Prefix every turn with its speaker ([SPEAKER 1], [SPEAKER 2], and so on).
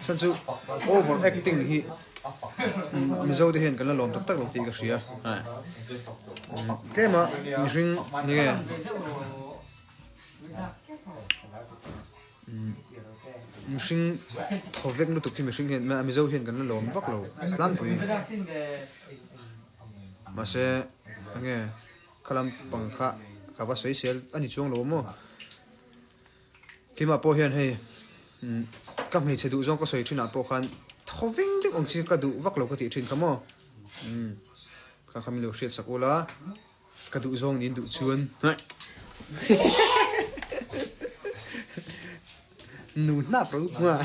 [SPEAKER 1] Chhan chu over acting hi Mizo te hian kan la lawm tak tak lo tih ka hria. Tlema mihring ni nge. Mihring thaw vek lutuk hi mihring hian Mizo hian kan la lawm vak lo tlangpui. Mahse enge khalam pang kha ka va sawi sel a ni chuang lo maw. Keimah pawh hian hei ka hmeichhe duh zawng ka sawi thinah pawh khan thaw veng deuh ang chi ka duh vak lo ka tih thin kha maw. Kha kha min lo hriat sak ula ka duh zawng niin duh chuan nu hnap ro hma.